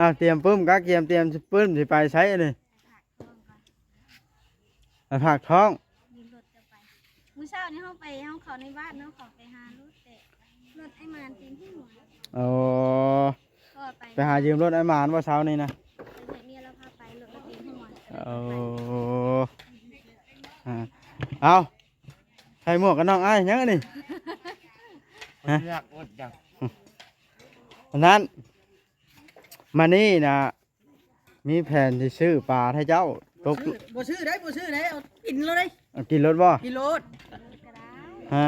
ອ້າວ ຕຽມປຶ້ມກະກຽມ ຕຽມປຶ້ມ ຊິໄປໃສອັນນີ້? ໄປຝາກທ້ອງ. ຢືມລົດຈະໄປ ມື້ເຊົ້ານີ້ເຮົາໄປ ເຮົາເຂົ້າໃນບ້ານເນາະ ເຂົາໄປຫາລົດ ແຕ່ລົດອ້າຍມານຕີນຫົວ. ໂອ້ ເພາະວ່າໄປ ໄປຫາຢືມລົດອ້າຍມານບໍ່ເຊົ້ານີ້ນະ? ໄປໃຫ້ເມຍລາວພາໄປ ລົດລາວຕີນຫົວ. ໂອ້ ອ່າ ເອົາ ໃສ່ໝວກກັນນັອກອ້າຍ ຫຍັງອັນນີ້? ຮະ? ເລືອກອົດຫຍັງ? ອັນນັ້ນ ມານີ້ນະ ມີແຜນຊິຊື້ປາໃຫ້ເຈົ້າ. ຕົກ ບໍ່ຊື້ ບໍ່ຊື້ໄດ້ ບໍ່ຊື້ໄດ້ ເອົາກິນໂລດເດ້. ເອົາກິນໂລດບໍ່? ກິນໂລດ. ຮະ?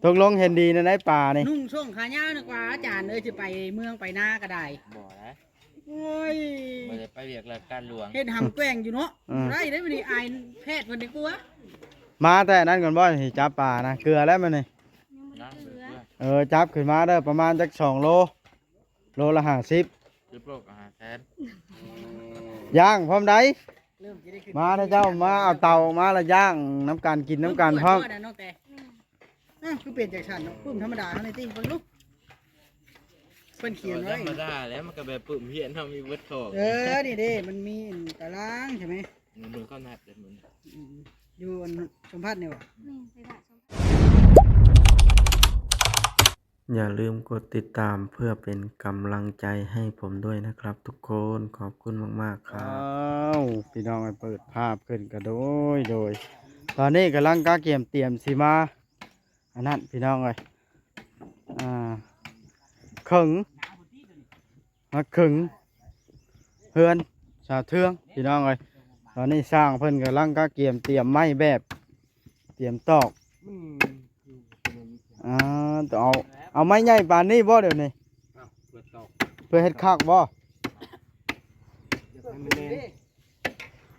ຕົກລົງເຫັນດີແນວໃດປານີ້? ນຸ່ງສົ້ງຂາຍາວນະກວ່າ ອາຈານເອີຍ ຊິໄປເມືອງໄປນາກໍໄດ້. ບໍ່ນະ ໂອ້ຍ ບໍ່ໄດ້ໄປວຽກລາຊະການຫຼວງ ເຮັດຫຳແກວ່ງຢູ່ເນາະ. ອືມ ບໍ່ໄດ້ເດ້ ມື້ນີ້ອາຍແພດເພິ່ນດີກວ່າ. ມາແຕ່ນັ້ນກ່ອນບໍ່ ຊິຈັບປານະ ເກືອແລ້ວມື້ນີ້. ຍັງບໍ່ໄດ້ເກືອ. ເອີ ຈັບຂຶ້ນມາເດີ ປະມານຈັກສອງໂລ ໂລລະຫ້າສິບ ສິບໂລກໍຫ້າແສນ. ຍ່າງພ້ອມໃດ ມາເດີເຈົ້າ ມາເອົາເຕົາມາລະຍ່າງນຳກັນ ກິນນຳກັນພ້ອມ. ນ້ອງແຕ ອ້າວ ຄືເປັນຈັ່ງຊັ້ນເນາະ? ປຶ້ມທຳມະດາເຮົານີ້ຕິ ເບິ່ງດູ ເພິ່ນຂຽນໄວ້. ທຳມະດາແຫຼະ ມັນກໍແບບປຶ້ມຮຽນເຮົາມີເບິດຂອງ. ເອີ ນີ້ເດ້ ມັນມີຕາລາງໃຊ່ໄໝ? ເບິ່ງເຂົານັດເດ້ມື້ນີ້. ອືມ ຢູ່ອັນສົມພັດນີ້ບໍ່? ແມ່ນ ໄປບ້ານສົມພັດ. ຢ່າລືມກົດຕິດຕາມເພື່ອເປັນກຳລັງໃຈໃຫ້ຜົມດ້ວຍນະຄັບທຸກຄົນ. ຂອບຄຸນມາກໆ ຄັບ. ອ້າວ ພີ່ນ້ອງເອີຍ ເປີດພາບຂຶ້ນກະໂດຍ ໂດຍ ຕອນນີ້ກຳລັງກະກຽມຕຽມຊິມາ ອັນນັ້ນພີ່ນ້ອງເອີຍ ອ່າ ເຄິ່ງ ມາເຄິ່ງເຮືອນສາວເທືອງພີ່ນ້ອງເອີຍ. ຕອນນີ້ຊ່າງເພິ່ນກຳລັງກະກຽມຕຽມໄມ້ແບບ ຕຽມຕອກ. ມັນ ອ່າ ຕ້ອງເອົາ ເອົາໄມ້ໃຫຍ່ປານນີ້ບໍ່ດຽວນີ້? ເອົາ ເພື່ອຕອກ ເພື່ອເຮັດຄັກບໍ່? ຢາກໃຫ້ມັນແໜ້ນ.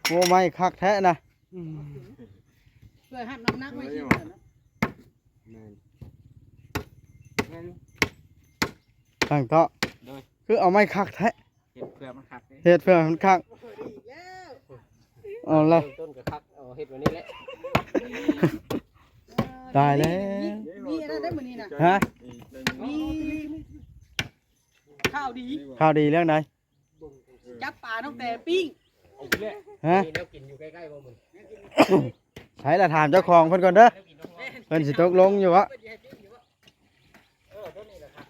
ໂອ້ ໄມ້ຄັກແທ້ນະ. ອືມ ເພື່ອຮັບນ້ຳໜັກໄວ້ທີ່ເພື່ອນ. ແມ່ນ ແມ່ນ ຕັ້ງເຕາະ ໂດຍ ຄືເອົາໄມ້ຄັກແທ້. ເຮັດເພື່ອມັນຄັກເດ້ ເຮັດເພື່ອມັນຄັກ. ເອົາລະ ຕົ້ນກໍຄັກ ເອົາເຮັດແບບນີ້ແຫຼະ. ຕາຍແລ້ວ ມີ ມີອັນນັ້ນໄດ້ມື້ນີ້ນະ. ຮະ? ມີຂ່າວດີ. ຂ່າວດີເລື່ອງໃດ? ຈັບປານ້ອງແຕປີ້ງ. ຮະ? ມີແນວກິນຢູ່ໃກ້ໆບໍ່ມື້? ໃສລະ ຖາມເຈົ້າຂອງເພິ່ນກ່ອນເດີ ເພິ່ນຊິຕົກລົງຢູ່ບໍ່? ເອີ ໂຕນີ້ແຫຼະຄັບ.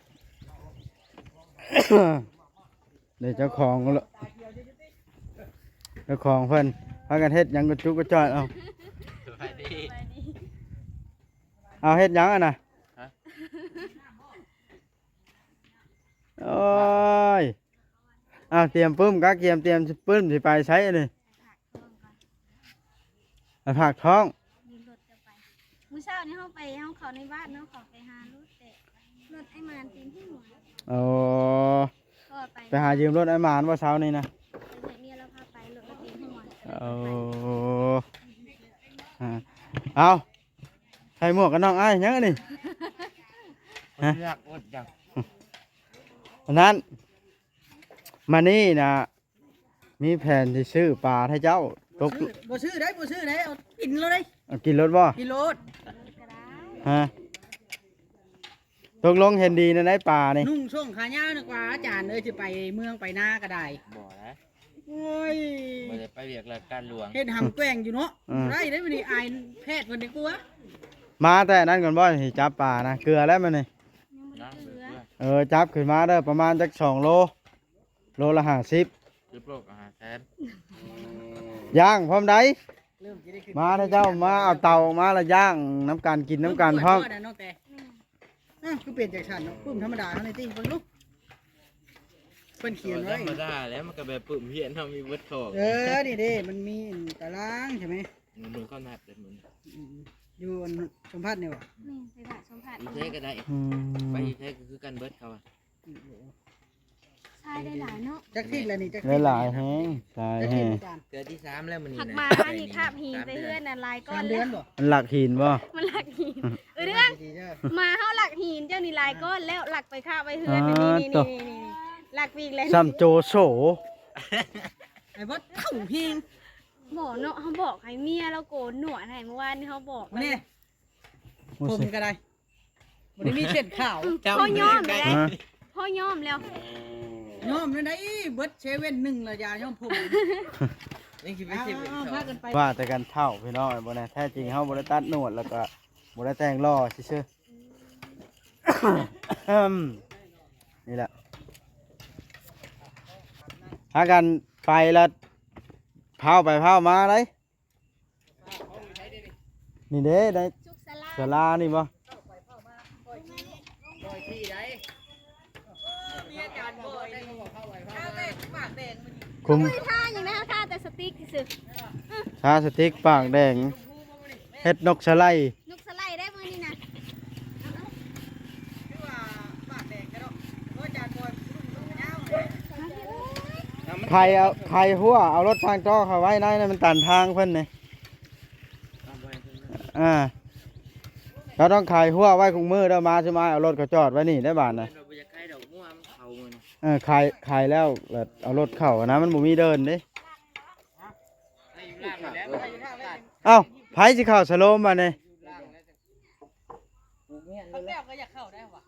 ເດ້ ເຈົ້າຂອງ ເຈົ້າຂອງເພິ່ນພາກັນເຮັດຫຍັງກະຈຸກກະຈອຍ. ເອົາ ສະບາຍດີ ເອົາ ເຮັດຫຍັງຫັ້ນນະ? ຮະ? ໂອ້ຍ ອ້າວ ຕຽມປຶ້ມກະກຽມ ຕຽມປຶ້ມ ຊິໄປໃສອັນນີ້? ໄປຝາກທ້ອງ. ຢືມລົດຈະໄປ ມື້ເຊົ້ານີ້ເຮົາໄປ ເຮົາເຂົ້າໃນບ້ານເນາະ ເຂົາໄປຫາລົດ ແຕ່ລົດອ້າຍມານຕີນຫົວ. ໂອ້ ເພາະວ່າໄປ ໄປຫາຢືມລົດອ້າຍມານບໍ່ເຊົ້ານີ້ນະ? ໄປໃຫ້ເມຍລາວພາໄປ ລົດລາວຕີນຫົວ. ໂອ້ ອ່າ ເອົາ ໃສ່ໝວກກັນນັອກອ້າຍ ຫຍັງອັນນີ້? ຮະ? ເລືອກອົດຫຍັງ? ອັນນັ້ນ ມານີ້ນະ ມີແຜນຊິຊື້ປາໃຫ້ເຈົ້າ. ຕົກ ບໍ່ຊື້ໄດ້ ບໍ່ຊື້ໄດ້ ເອົາກິນໂລດເດ້. ເອົາກິນໂລດບໍ່? ກິນໂລດ. ຮະ? ຕົກລົງເຫັນດີແນວໃດປານີ້? ນຸ່ງສົ້ງຂາຍາວນະກວ່າ ອາຈານເອີຍ ຊິໄປເມືອງໄປນາກໍໄດ້. ບໍ່ນະ ໂອ້ຍ ບໍ່ໄດ້ໄປວຽກລາຊະການຫຼວງ ເຮັດຫຳແກວ່ງຢູ່ເນາະ. ອືມ ບໍ່ໄດ້ເດ້ ມື້ນີ້ອາຍແພດເພິ່ນດີກວ່າ. ມາແຕ່ນັ້ນກ່ອນບໍ່ ຊິຈັບປານະ ເກືອແລ້ວມື້ນີ້. ຍັງບໍ່ໄດ້ເກືອ. ເອີ ຈັບຂຶ້ນມາເດີ ປະມານຈັກສອງໂລ ໂລລະຫ້າສິບ ສິບໂລກໍຫ້າແສນ. ຍ່າງພ້ອມໃດ ມາເດີເຈົ້າ ມາເອົາເຕົາມາລະຍ່າງນຳກັນ ກິນນຳກັນພ້ອມ. ນ້ອງແຕ ອ້າວ ຄືເປັນຈັ່ງຊັ້ນເນາະ? ປຶ້ມທຳມະດາເຮົານີ້ຕິ ເບິ່ງດູ ເພິ່ນຂຽນໄວ້. ທຳມະດາແຫຼະ ມັນກໍແບບປຶ້ມຮຽນເຮົາມີເບິດຂອງ. ເອີ ນີ້ເດ້ ມັນມີຕາລາງໃຊ່ໄໝ? ເບິ່ງເຂົານັດເດ້ມື້ນີ້. ອືມ ຢູ່ອັນສົມພັດນີ້ບໍ່? ແມ່ນ ໄປບ້ານສົມພັດ. ຢູ່ໃສກໍໄດ້. ອືມ ໄປຢູ່ໃສກໍຄືກັນເບິດເຂົາວ່າ. ຊາຍໄດ້ຫຼາຍເນາະ. ຈັກທິດແລ້ວນີ້ ຈັກທິດ ຫຼາຍແຮງ ຫຼາຍແຮງ. ເທື່ອທີສາມແລ້ວມື້ນີ້ນະ. ຫາກມານີ້ຄາບຫີນໃສ່ເຮືອນນະຫຼາຍກ້ອນ. ສາມເດືອນບໍ່? ມັນລັກຫີນບໍ່? ມັນລັກຫີນ. ເອີ ເລື່ອງ ມາເຮົາລັກຫີນເຈົ້ານີ້ຫຼາຍກ້ອນແລ້ວ ລັກໄປຄາບໄວ້ເຮືອນ. ອ່າ ນີ້ໆໆໆ ລັກອີກແລ້ວ. ຊ້ຳໂຈໂສ ໄອ້ບົດເຂົ້າເຮງ. ບໍ່ເນາະ ເຮົາບອກໃຫ້ເມຍລາວໂກນໜວດໃຫ້ ມື້ວານນີ້ເຮົາບອກແລ້ວ. ຜົມກໍໄດ້ ບໍ່ໄດ້ມີເສັ້ນຂາວ. ເຮົາຍອມແລ້ວ ເຮົາຍອມແລ້ວ. ຍ້ອມແນວໃດ ເບິດເຊເວັ່ນໜຶ່ງລະ ຢາຍ້ອມຜົມ ຍັງຊິໄປເຊເວັ່ນ ເອົາ ສອງ ພາກັນໄປ ວ່າແຕ່ກັນເຖົ້າພີ່ນ້ອງ ບໍ່ແນ່ ແທ້ຈິງເຮົາບໍ່ໄດ້ຕັດໜວດ ແລ້ວກໍບໍ່ໄດ້ແຕ່ງຫຼໍ່ຊື່ໆ ນີ້ແຫຼະ ພາກັນໄປລະ ພ້າວໄປພ້າວມາໄດ໋ ນີ້ເດ້ ໃນ ສຸກສາລາ ສາລານີ້ບໍ່? ຄຸມ ເຮົາບໍ່ໄດ້ທາຫຍັງນະ ເຮົາທາແຕ່ສະຕິກຊື່ໆ ທາສະຕິກປາກແດງ ເຮັດນົກສະໄລ ນົກສະໄລໄດ້ມື້ນີ້ນະ ຄືວ່າປາກແດງເດ້ເນາະ ໂອ້ ຈານບອຍ ໄຂ່ເອົາ ໄຂ່ຮົ່ວ ເອົາລົດທາງຕໍ່ເຂົ້າໄວ້ໃນນັ້ນ ມັນຕັນທາງເພິ່ນນີ້ ອ່າ ເຈົ້າຕ້ອງໄຂຮົ້ວໄວ້ຄຸມື້ເດີ ມາຊິມາເອົາລົດເຂົາຈອດໄວ້ນີ້ໄດ້ບາດນະ ບໍ່ຢາກໄຂດອກ ງົວມັນເຂົ້າມື້ນີ້ ເອີ ໄຂ ໄຂແລ້ວ ແລ້ວເອົາລົດເຂົ້ານະ ມັນບໍ່ມີເດີ່ນເດ້ ເອົ້າ ໃຜຊິເຂົ້າສະໂລມບາດນີ້ ເຂົາແກ້ວກໍຢາກເຂົ້າໄດ້ຫວາ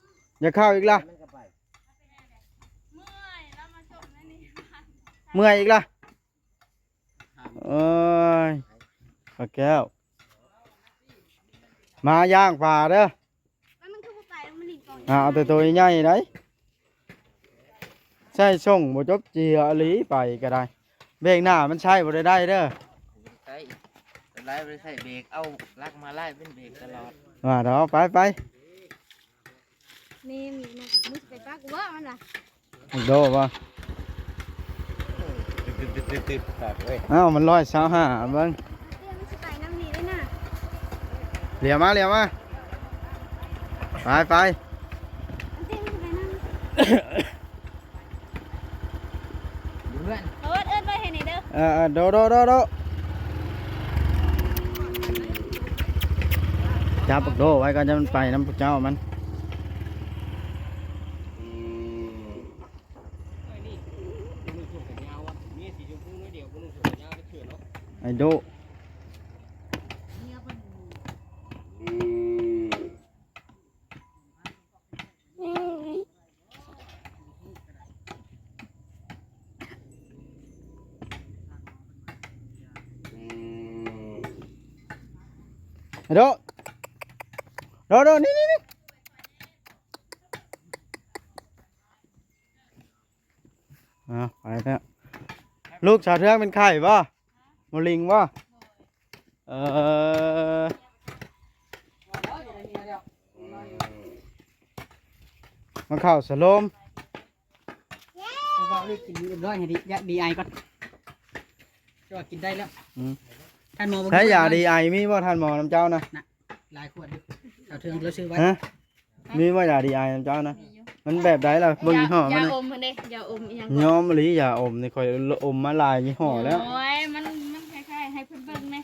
ຢາກເຂົ້າອີກລະ ເມື່ອຍລະ ເມື່ອຍອີກລະ ໂອ້ຍ ປາແກ້ວ ມາຍ່າງປ່າເດີ ມັນຄືບໍ່ໄປ ມັນຫຼິ້ນກອງ ອ່າ ເອົາແຕ່ໂຕໃຫຍ່ໆໄດ໋ ໃຊ້ສົ່ງບໍ່ຈົບເຈືອອີ່ຫຼີ ໄປກໍໄດ້ ເບຣກໜ້າມັນໃຊ້ບໍ່ໄດ້ໄດ້ເດີ ໃຊ້ ຫຼາຍບໍ່ໄດ້ໃຊ້ເບຣກ ເອົາຫຼັກມາລາຍເປັນເບຣກຕະຫຼອດ ວ່າດອກ ໄປໆ ນີ້ມີນະ ມຶງຊິໄປປາກເວີມັນລະ ໂດບໍ່ ຕຶດໆໆໆ ເອົ້າ ມັນຮ້ອຍຊາວຫ້າ ເບິ່ງ ມັນຊິໄປນຳນີ້ເດ້ນະ ຫຼຽວມາ ຫຼຽວມາ ໄປໆ ມັນຊິໄປນຳ ຢູ່ເຮືອນ ເອີ ເອີ້ນໄວ້ໃຫ້ແດ່ເດີ ເອີໆ ໂດໂດໂດໂດ ຈັບບັກໂດໄວ້ກ່ອນ ຢ່າມັນໄປນຳພວກເຈົ້າມັນ ອືມ ໄອ້ໂດ ອືມ ອືມ ໂດ ໂດ ໂດ ນີ້ ນີ້ ນີ້ ອ່າ ໄປແລ້ວ ລູກສາວເທືອງເປັນໄຂ້ບໍ່? ມະເຮັງບໍ່? ເອີ ມາເຂົ້າສະໂລມ ເວົ້າເລື່ອງກິນເລີຍ ໃຫ້ດີ ຢາດີໄອກ່ອນ ເຈົ້າວ່າກິນໄດ້ແລ້ວ ອືມ ທ່ານໝໍ ໃຊ້ຢາດີໄອມີບໍ່ ທ່ານໝໍ ນຳເຈົ້ານະ? ນະ ຫຼາຍຂວດຢູ່ ສາວເທືອງລາວຊື້ໄວ້ ຮະ? ມີບໍ່ຢາດີໄອນຳເຈົ້ານະ? ມີຢູ່ ມັນແບບໃດລະ? ເບິ່ງຍີ່ຫໍ້ມັນ ຢາ ຢາອົມຫັ້ນເດ້ ຢາອົມອີ່ຫຍັງ ຍອມອີ່ຫຼີ ຢາອົມນີ້ ຂ້ອຍອົມມາຫຼາຍຍີ່ຫໍ້ແລ້ວ ໂອ້ຍ ມັນ ມັນຄ້າຍໆ ໃຫ້ເພິ່ນເບິ່ງແດ່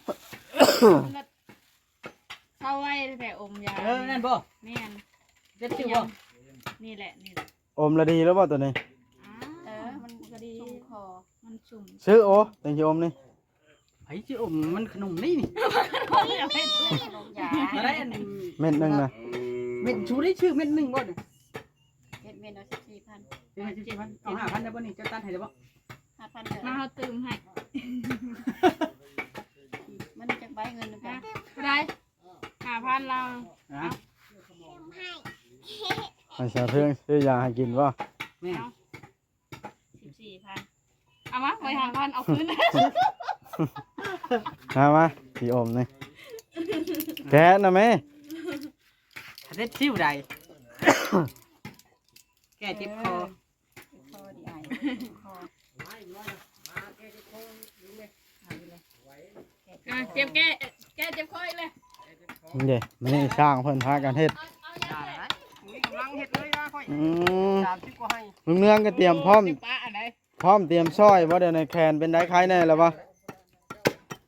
ເຊົາໄວແທ້ໆ ອົມຢາ ເອີ ນັ້ນບໍ່? ແມ່ນ ເຈັບຊື່ບໍ່? ນີ້ແຫຼະ ນີ້ແຫຼະ ອົມລະດີແລ້ວບໍ່ໂຕນີ້? ອ່າ ເອີ ມັນກໍດີ ຊຸ່ມຄໍ ມັນຊຸ່ມ ຊື້ໂອ ຈັ່ງຊິອົມນີ້ ໃຜຊິອົມ ມັນຂະໜົມນີ້ນີ້ ຂະໜົມຢາ ອັນໃດອັນ ເມັດໜຶ່ງນະ ເມັດ ຊູໄດ້ຊື້ເມັດໜຶ່ງບໍ່ນີ້? ເຈັດເມັດເອົາສິບສີ່ພັນ ເຈັດເມັດສິບສີ່ພັນ ເອົາຫ້າພັນໄດ້ບໍ່ນີ້? ເຈົ້າຕັດໃຫ້ໄດ້ບໍ່? ຫ້າພັນເດີ ມາເຮົາຕື່ມໃຫ້ ມັນຈັກໃບເງິນນຳກັນ ເທົ່າໃດ? ຫ້າພັນລາວ ຮະ ເອົາ ໃຫ້ສາວເທິງຊື້ຢາໃຫ້ກິນບໍ່? ແມ່ນ ເອົາ ສິບສີ່ພັນ ເອົາມາ ໄວ້ຫ້າພັນ ເອົາຄືນ ມາ ມາ ຊິອົມນີ້ ແກະນະແມ່ ເຮັດຊິວໃດ ແກະເຈັບຄໍ ເອີ ເຈັບຄໍດີອ້າຍ ເຈັບຄໍ ອ່ະ ເຈັບ ແກະ ແກະເຈັບຄໍອີກແລ້ວ ນີ້ເດ້ ມື້ນີ້ຊ່າງເພິ່ນພາກັນເຮັດ ນີ້ກຳລັງເຮັດເລີຍນະຂ້ອຍ ອືມ ສາມສິບກວ່າໄຮ່ ລຸງເນືອງກໍຕຽມພ້ອມ ພ້ອມຕຽມຊ່ອຍບໍ່? ດຽວນີ້ແຂນເປັນໃດ ໄຄແນ່ແລ້ວບໍ່?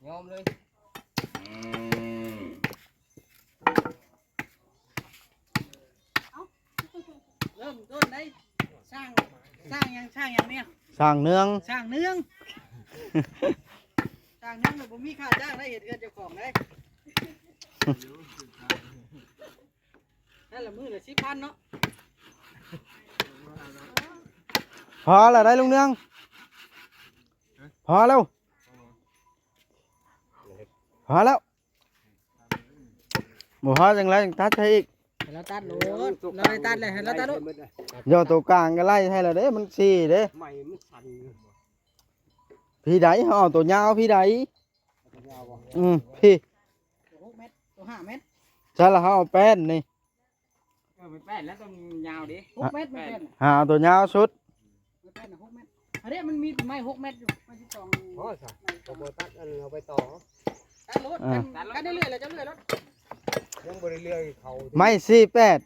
ຍອມເລີຍ ອືມ ເລີ່ມຕົ້ນໄດ້ ສ້າງ ສ້າງຫຍັງ ສ້າງຫຍັງນີ້ ສ້າງເນືອງ ສ້າງເນືອງ ສ້າງເນືອງແລ້ວບໍ່ມີຄ່າຈ້າງໄດ້ ເຮັດເຮືອນເຈົ້າຂອງໄດ້ ແຕ່ລະມື້ລະສິບພັນເນາະ ພໍແລ້ວໄດ໋ລຸງເນືອງ ພໍແລ້ວ ພໍແລ້ວ ບໍ່ພໍຈັ່ງໃດຈັ່ງຕັດໃຫ້ອີກ ໃຫ້ລາວຕັດໂລດ ລາວໄດ້ຕັດແລ້ວ ໃຫ້ລາວຕັດໂລດ ເຈົ້າໂຕກາງກໍໄລ່ໃຫ້ແລ້ວເດ້ ມັນສີ່ເດ້ ໄມ້ມັນສັ່ນຢູ່ ພີໃດ ເຮົາເອົາໂຕຍາວພີໃດ ຍາວບໍ່ ອືມ ພີ ໂຕຫົກແມັດ ໂຕຫ້າແມັດ ຊັ້ນລະເຮົາເອົາແປ້ນນີ້ ເອີ ແມ່ນແປ້ນແລ້ວຕ້ອງຍາວເດ້ ຫົກແມັດແມ່ນແປ້ນ ຫາເອົາໂຕຍາວສຸດ ແມ່ນແປ້ນຫົກແມັດ ອັນນີ້ມັນມີໄມ້ຫົກແມັດຢູ່ ໄມ້ສິບສອງ ພໍຊະ ກໍບໍ່ຕັດ ອັນເອົາໄປຕໍ່ ຕັດໂລດ ອ່າ ກັນ ກັນເລື້ອຍໆ ແລ້ວເຈົ້າເລື່ອຍໂລດ ຍັງບໍ່ໄດ້ເລື່ອຍເຂົາ ໄມ້ສີ່ແປດ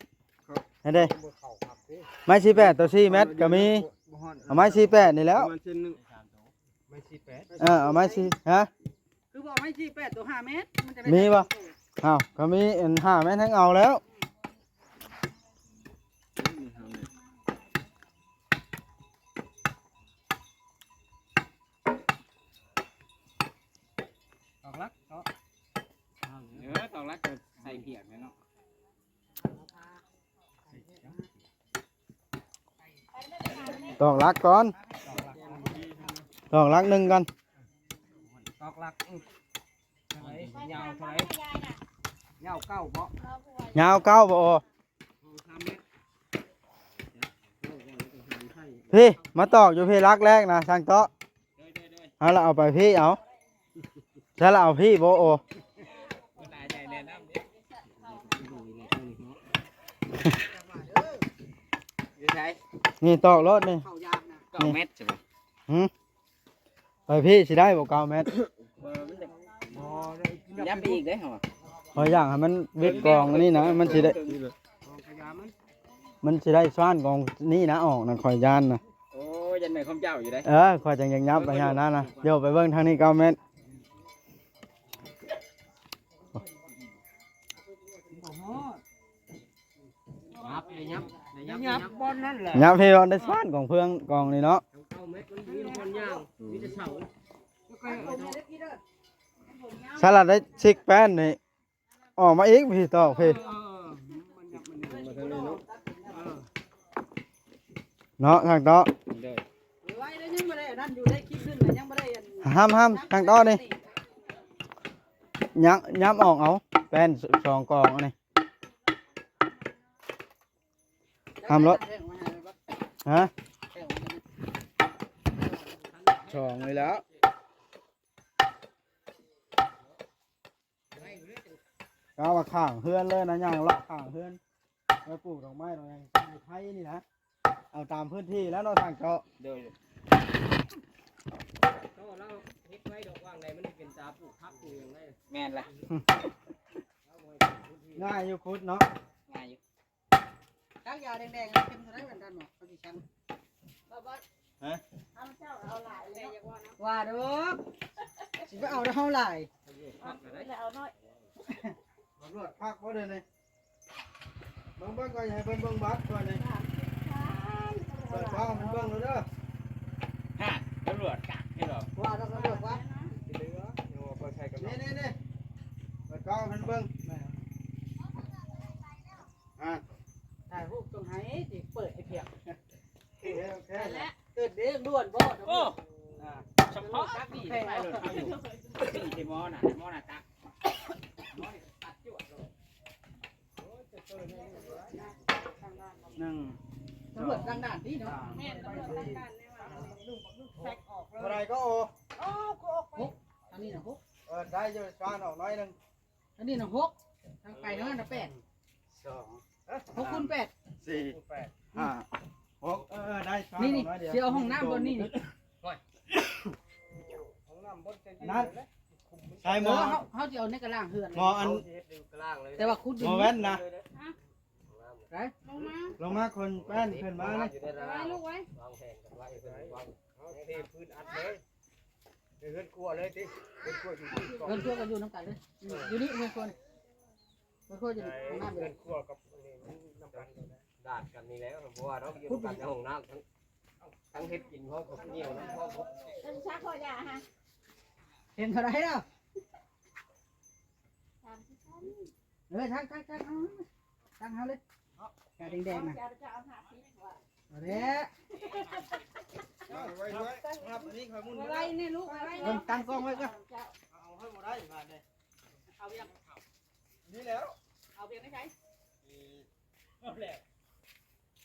ຫັ້ນເດ້ ຍັງບໍ່ເຂົ້າຄັກເດ້ ໄມ້ສີ່ແປດ ໂຕສີ່ແມັດກໍມີ ບໍ່ຮອດ ເອົາໄມ້ສີ່ແປດນີ້ແລ້ວ ປະມານເສັ້ນໜຶ່ງ ໄມ້ສີ່ແປດ ເອີ ເອົາໄມ້ສີ່ ຮະ ຄືບໍ່ໄມ້ສີ່ແປດ ໂຕຫ້າແມັດ ມັນຈະໄດ້ ມີບໍ່ ເອົາ ກໍມີອັນຫ້າແມັດ ແຮ່ງເອົາແລ້ວ ຕອກຫຼັກເນາະ ເອີ ຕອກຫຼັກກໍໃສ່ພຽກແຫຼະເນາະ ຕອກຫຼັກກ່ອນ ຕອກຫຼັກໜຶ່ງກ່ອນ ຕອກຫຼັກ ອືມ ເທົ່າໃດ ຍາວເທົ່າໃດ ຍາວເກົ້າບໍ່ ຍາວເກົ້າບໍ່ ໂອ້ ສາມແມັດ ພີ້ ມາຕອກຢູ່ພີ້ຫຼັກແລກນະ ຊ່າງເຕາະ ເອົາລະເອົາໄປພີ້ເອົາ ໃຊ້ລະເອົາພີ້ບໍ່ໂອ ຢູ່ໃສ ນີ້ຕອກໂລດນີ້ ເກົ້າແມັດໃຊ່ບໍ່ ຫື ໄປພີ້ຊິໄດ້ບໍ່ເກົ້າແມັດ ບໍ່ ຍັບໄປອີກເດ້ເຮົາ ຂ້ອຍຢາກໃຫ້ມັນວິດກອງອັນນີ້ນະ ມັນຊິໄດ້ ມັນຊິໄດ້ຊານກອງນີ້ນະອອກນະ ຂ້ອຍຢ້ານນະ ໂອ້ຍ ຢ້ານແມ່ນຂອງເຈົ້າຢູ່ເດ້ ເອີ ຂ້ອຍຈັ່ງຢາກຍັບໄປຫານັ້ນນະ ໂຍກໄປເບິ່ງທາງນີ້ເກົ້າແມັດ ບໍ່ຮອດ ຍັບເລີຍ ຍັບເລີຍ ຍັບ ຍັບບ່ອນນັ້ນແຫຼະ ຍັບໃຫ້ບ່ອນໄດ້ຊານກອງເພື່ອງກອງນີ້ເນາະ ເກົ້າແມັດມັນມີບ່ອນຍາວ ມີແຕ່ເສົາ ສາລະໄດ້ຊິກແປ້ນນີ້ ອອກມາອີກພີ້ ຕອກພີ້ ເອີ ເອີ ເອີ ເນາະ ທາງເຕາະ ໂດຍ ໄວ້ໄດ້ ຍັງບໍ່ໄດ້ອັນນັ້ນຢູ່ ໄດ້ຄລິບຂຶ້ນແລ້ວ ຍັງບໍ່ໄດ້ອັນ ຫ້າມ ຫ້າມ ທາງເຕາະນີ້ ຍັບ ຍັບອອກເອົາ ແປ້ນສອງກອງອັນນີ້ ຫ້າມລົດ ຮະ ສອງນີ້ແຫຼະ ກະວ່າຂ້າງເຮືອນເລີຍນະ ຍ່າງເລາະຂ້າງເຮືອນ ໄປປູກດອກໄມ້ດອກຫຍັງ ໄທນີ້ນະ ເອົາຕາມພື້ນທີ່ແລ້ວເນາະ ທາງເຈາະ ໂດຍ ເຮົາເຮັດໄວ້ດອກວ່າງໃດ ມັນເປັນຕາປູກຜັກປູກຫຍັງໄດ້ ແມ່ນລະ ງ່າຍຢູ່ຂຸດເນາະ ງ່າຍຢູ່ ຈັກຢາແດງໆ ເຕັມເທົ່າໃດ ອັນນັ້ນເນາະ ເຂົາຊິຊັ່ງ ຮະ ເອົາເຈົ້າເອົາຫຼາຍເນາະ ວ່າດອກ ຊິໄປເອົາເຮົາຫຼາຍ ເອົາໜ້ອຍ ຕຳຫຼວດຄັກບໍ່ເດີນີ້ ເບິ່ງເບິ່ງກ່ອນ ໃຫ້ເພິ່ນເບິ່ງບັດກ່ອນນີ້ ເປີດກ້ອງໃຫ້ເພິ່ນເບິ່ງເດີ ຮະ ຕຳຫຼວດກັກໃຫ້ດອກ ວ່າດອກຕຳຫຼວດວ່າ ນີ້ໆໆ ເປີດກ້ອງໃຫ້ເພິ່ນເບິ່ງ ອ່າ ຖ່າຍຮູບຕ້ອງໃຫ້ ຊິເປີດໃຫ້ພຽງ ໂອເຄ ໂອເຄ ນັ້ນແຫຼະ ເກີດເດ້ ດ່ວນບໍ່ ໂອ້ ອ່າ ສະເພາະ ຕຳຫຼວດກັກນີ້ ໄປລົດເຮົາຢູ່ ນີ້ທີ່ໝໍນະ ໝໍນະຕັກ ໝໍນີ້ຕັດຈວດໂລດ ໜຶ່ງ ຕຳຫຼວດຕັ້ງດ່ານຕິເນາະ ແມ່ນ ຕຳຫຼວດຕັ້ງດ່ານແນວວ່າ ແຊັກອອກເລີຍ ເທົ່າໃດກໍໂອ ໂອ້ ກໍອອກໄປ ຫົກ ອັນນີ້ນະ ຫົກ ເອີ ໄດ້ຢູ່ ຊານອອກໜ້ອຍໜຶ່ງ ອັນນີ້ນະ ຫົກ ທາງໄປທາງນັ້ນນະ ແປດ ສອງ ຫົກຄູນແປດ ສີ່ ແປດ ຫ້າ ຫົກ ເອີ ໄດ້ ນີ້ ນີ້ ຊານອອກໜ້ອຍດຽວ ຊິເອົາຫ້ອງນ້ຳບ່ອນນີ້ ນີ້ ຫ້ອງນ້ຳບ່ອນ ນັ້ນ ໃສ່ໝໍ ເອີ ເຮົາ ເຮົາຊິເອົາໃນກະລ່າງເຮືອນ ໝໍອັນ ເຮົາຊິເຮັດຢູ່ກະລ່າງເລີຍ ແຕ່ວ່າຂຸດຢູ່ ໝໍແວ່ນນະ ໄດ້ ລົງມາ ລົງມາຄົນແປ້ນຂຶ້ນມານະ ໄວ້ລູກໄວ້ ວາງແຜນກັນໄວ້ ເພິ່ນວາງ ເຮົາເທພື້ນອັດເລີຍ ເຮືອນຄົວເລີຍຕິ ເຮືອນຄົວຢູ່ນີ້ ເຮືອນຄົວກໍຢູ່ນຳກັນເລີຍ ຢູ່ນີ້ເຮືອນຄົວ ເຮືອນຄົວຢູ່ນີ້ ໃນຫ້ອງນ້ຳ ເຮືອນຄົວກັບອັນນີ້ມັນນຳກັນ ດາດກັນນີ້ແຫຼະ ເພາະວ່າເຮົາຢູ່ນຳກັນໃນຫ້ອງນ້ຳ ທັງ ທັງເຮັດກິນພ້ອມກັບໜຽວນຳພ້ອມ ເປັນຊາຂໍຢາຫະ ເຫັນເທົ່າໃດແລ້ວ ສາມສິບພັນ ເອີ ທັກໆໆ ເອົາ ຕັ້ງເຮົາເລີຍ ກະແດງໆນະ ເອົາ ເອົາຫ້າສິບ ເອົາແຫຼະ ວາງໄວ້ດ້ວຍ ຮັບອັນນີ້ຄ່ອຍໝຸນ ເອົາໄວ້ນີ້ລູກ ເອົາໄວ້ນີ້ ເບິ່ງຕັ້ງກ້ອງໄວ້ກ່ອນ ເອົາໃຫ້ບໍ່ໄດ້ບາດນີ້ ເອົາຫຍັງ ນີ້ແລ້ວ ເອົາພຽງໃນໃສ ເອີ ເອົາແລ້ວ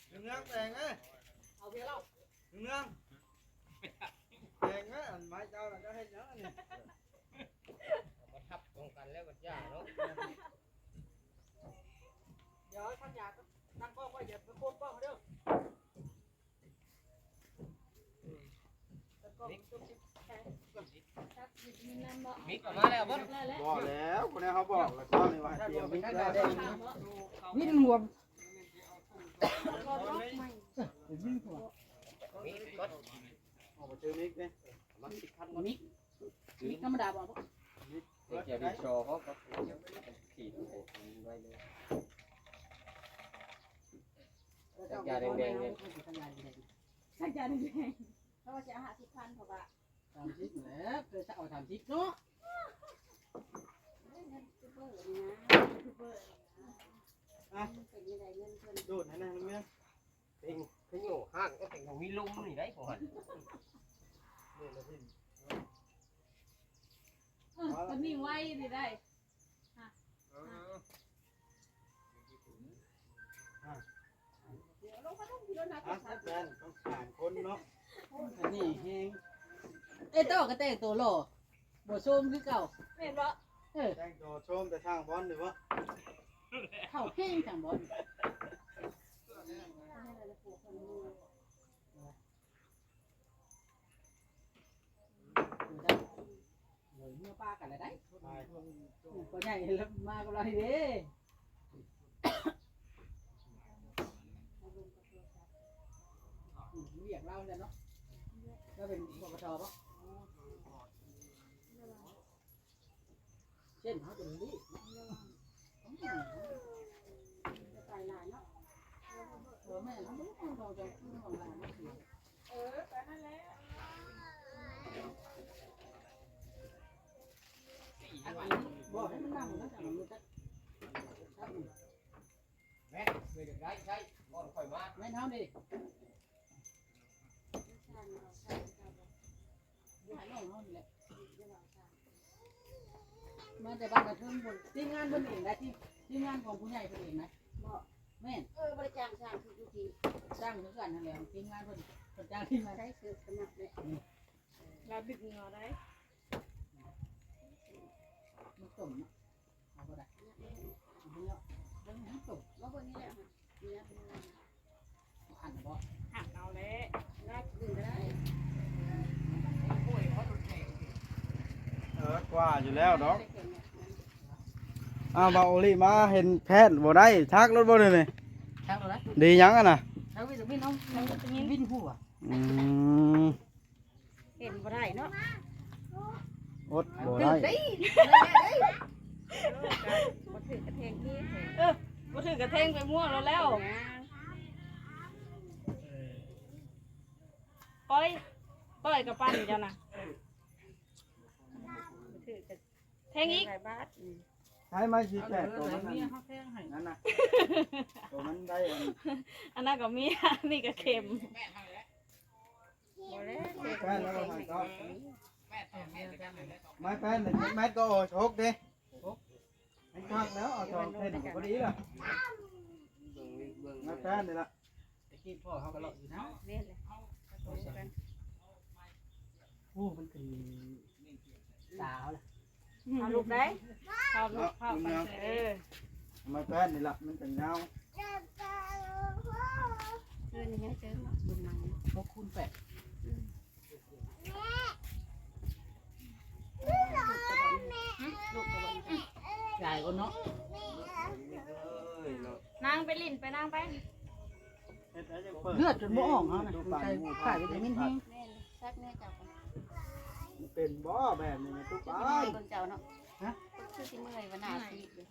ເຮືອງແຕງເອີຍ ເອົາພຽງແລ້ວ ເຮືອງແຕງເອີຍ ອັນໄມ້ເຈົ້າລະເຈົ້າເຮັດຫຍັງອັນນີ້ ເອົາມາທັບກອງກັນແລ້ວບັດຢ່າເນາະ ດຽວທາງຢາຕັ້ງກ້ອງໄວ້ ຢ່າໄປໂຄບກ້ອງເດີ ມິກເອົາມາແລ້ວບໍ່? ບໍ່ແລ້ວ ຄົນໃຫ້ເຮົາບອກແລ້ວ ເຈົ້ານີ້ວ່າໃຫ້ຕຽມມິກແລ້ວ ວິນຫົວ ວິນຫົວ ມິກກ່ອນ ເອົາໄປຊື້ມິກເດ້ ມາສິບພັນບໍ່? ມິກ ມິກທຳມະດາບໍ່? ມິກ ເຮັດແກ່ດິນຊໍເຂົາກໍຂີດໄວ້ເລີຍ ຢາແດງໆ ຢາແດງໆ ຢາແດງໆ ເພາະວ່າຊິເອົາຫ້າສິບພັນ ເພາະວ່າ ສາມສິບແຫຼະ ເກີດສາມສິບເນາະ ເງິນຢູທູບເບີນີ້ນະ ຢູທູບເບີນີ້ນະ ອ່ະ ເປັນຈັ່ງໃດເງິນເພິ່ນ ໂດດໃຫ້ນາງເມືອ ເປັນຂະໂຫຍກຫ້າງກໍເປັນຂອງມີລົມນີ້ໄດ໋ ບໍ່ຫັ້ນ ໂດດລະພິນ ເອີ ຕົວນີ້ໄວນີ້ໄດ໋ ອ່ະ ອ່ະ ອ່ະ ອ່ະ ແມ່ນຕ້ອງສາມຄົນເນາະ ອັນນີ້ແຮງ ເອໂຕ້ກໍແຕ່ງໂຕຫຼໍ່ ບໍ່ໂຊມຄືເກົ່າ ແມ່ນບໍ່? ເອີ ແຕ່ງໂຕໂຊມແຕ່ທາງບອນນີ້ບໍ່? ເຂົ້າແຮງທາງບອນ ເອີ ເມືອປາກັນລະໄດ໋ ໄປ ອືມ ພໍ່ໃຫຍ່ລະມາກັບລາວນີ້ເດ້ ອືມ ວຽກລາວແຫຼະເນາະ ລາວເປັນ ປກທ ບໍ່? ເສັ້ນເຮົາຈະລີບເນາະ ອືມ ໄປຫຼາຍເນາະ ເອີ ແມ່ນ ເຮົາບໍ່ຕ້ອງເວົ້າຈາກຄົນຂອງຫຼາຍເນາະ ເອີ ໄປຫັ້ນແຫຼະ ອັນນີ້ບອກໃຫ້ມັນນັ່ງນະ ແມ່ນ ເຄີຍຢາກໄດ້ໃຊ້ກ່ອນຂ້ອຍມາ ແມ່ນເຮົານີ້ ມາແຕ່ບ້ານນາເທິງພຸ້ນ ທີມງານເພິ່ນເອງໄດ໋ ທີມ ທີມງານຂອງຜູ້ໃຫຍ່ເພິ່ນເອງນະ ບໍ່ ແມ່ນ ເອີ ບໍ່ໄດ້ຈ້າງຊ່າງຄືຢູ່ທີ່ ຈ້າງຄືກັນຫັ້ນແຫຼະ ທີມງານເພິ່ນ ເພິ່ນຈ້າງທີມງານ ໃຊ້ເສີບສະໝັກເດ້ ລາວດຶງເຫື່ອໄດ້ ມັນຕົມເນາະ ເອົາບໍ່ໄດ້ ເອົາບໍ່ໄດ້ ເບິ່ງໃຫ້ຕົມ ມາເບິ່ງນີ້ແຫຼະ ນີ້ແຫຼະ ອັນບໍ່ ຫັກເອົາແຫຼະ ລາກດຶງກໍໄດ້ ໂອ້ຍ ເອີ ກວ່າຢູ່ແລ້ວດອກ ອ້າວ ບ່າວໂອລິມາເຫັນແພດບໍ່ໄດ້ ທັກໂລດບໍ່ນີ້ ທັກໂລດນະ ດີຫຍັງຫັ້ນນະ ທັກວິຕາມິນ ເອົາວິຕາມິນ ວິນຫົວ ອືມ ເຫັນບໍ່ໄດ້ເນາະ ອົດບໍ່ໄດ້ ບໍ່ຖືກກະເທັງທີ່ ເອີ ບໍ່ຖືກກະເທັງໄປໝົດແລ້ວ ປ່ອຍ ປ່ອຍກະປັ່ນເຈົ້ານະ ບໍ່ຖືກກະເທັງອີກ ຫຼາຍບາດ ອືມ ໃຊ້ໄມ້ສີ່ແປດໂຕນັ້ນ ນັ້ນນະ ໂຕມັນໄດ້ອັນ ອັນນັ້ນກໍມີ ອັນນີ້ກໍເຂັມ ບໍ່ແລ້ວ ແປດແລ້ວ ໄມ້ແປດນີ້ ແມັດກໍອອກຫົກເດ້ ມັນຄັກແລ້ວ ເອົາສອງເສັ້ນພໍດີລະ ເບິ່ງ ເບິ່ງ ໄມ້ແປດນີ້ລະ ຕະກີ້ພໍ່ເຮົາກໍເລາະຢູ່ນະ ແມ່ນແຫຼະ ໂອ້ ມັນຂຶ້ນຕາເຮົາລະ ເອົາລູກໄດ້ ເອົາລູກ ເອົາໄປ ເອີ ໄມ້ແປດນີ້ລະ ມັນຈັ່ງຍາວ ເອີ ນີ້ໃຫ້ເຈີເນາະ ບຸນມານີ້ ຫົກຄູນແປດ ອືມ ຫືມ ລູກກໍບໍ່ ຍາຍກໍເນາະ ນາງໄປຫຼິ້ນໄປ ນາງໄປ ເລືອດຈົນບໍ່ອອກເຮົານະ ໃສ່ ໃສ່ວິຕາມິນແຮງ ແມ່ນ ຊັກແນ່ເຈົ້າ ມັນເປັນບໍ່ແບບນີ້ນະ ຕຸບອ້າຍ ເບິ່ງເຈົ້າເນາະ ຮະ ຄືຊິເມື່ອຍວ່າໜ້າຊີບເດ້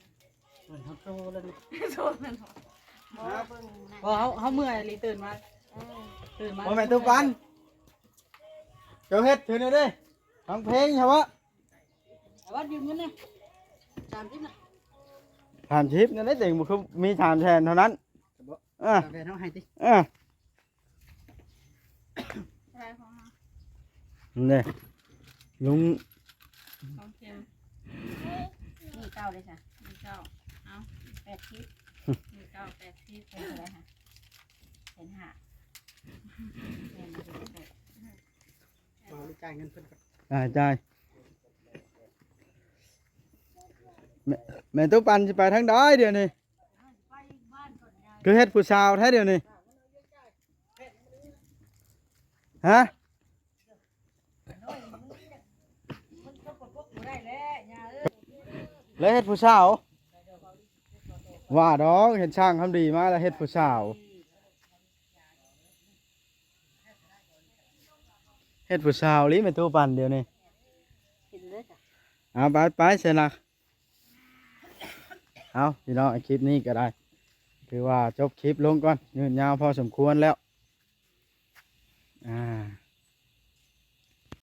ເອີ ເຮົາໂຊແລ້ວນີ້ ໂຊແລ້ວເນາະ ບໍ່ເບິ່ງ ບໍ່ ເຮົາ ເຮົາເມື່ອຍອີ່ຫຼີ ຕື່ນມາ ເອີ ຕື່ນມາ ບໍ່ແມ່ນຕູ້ປັນ ເຈົ້າເຮັດຖືແນວເດ້ ຟັງເພງຊະວະ ເອົາວ່າຢືມເງິນນະ ສາມສິບນະ ສາມສິບນັ້ນແຫຼະ ເຕັງບໍ່ຄືມີສາມແສນເທົ່ານັ້ນ ບໍ່ ເອີ ສາມແສນເຮົາໃຫ້ຕິ ເອີ ຂອງເຮົາ ນີ້ລຸງ ຂອງເຄັມ ນີ້ເກົ້າເດ້ຊະ ນີ້ເກົ້າ ເອົາ ແປດສິບ ນີ້ເກົ້າ ແປດສິບ ເປັນເທົ່າໃດຫະ ເປັນຫ້າ ແມ່ນບໍ່? ເອົາ ຈ່າຍເງິນເພິ່ນກ່ອນ ອ່າ ຈ່າຍ ແມ່ ແມ່ຕູ້ປັນຊິໄປທາງໃດດຽວນີ້? ຄືເຮັດຜູ້ສາວແທ້ດຽວນີ້ ຮະ? ແລ້ວເຮັດຜູ້ສາວ ວ່າດອກ ເຫັນຊ່າງຄຳດີມາແລ້ວເຮັດຜູ້ສາວ ເຮັດຜູ້ສາວອີ່ຫຼີແມ່ຕູ້ປັນດຽວນີ້ ເຫັນເລີຍຈ້ະ ເອົາ ໄປ ໄປຊັ້ນນະ ເອົາ ພີ່ນ້ອງ ຄລິບນີ້ກໍໄດ້ ຖືວ່າຈົບຄລິບລົງກ່ອນ ຍືດຍາວພໍສົມຄວນແລ້ວ ອ່າ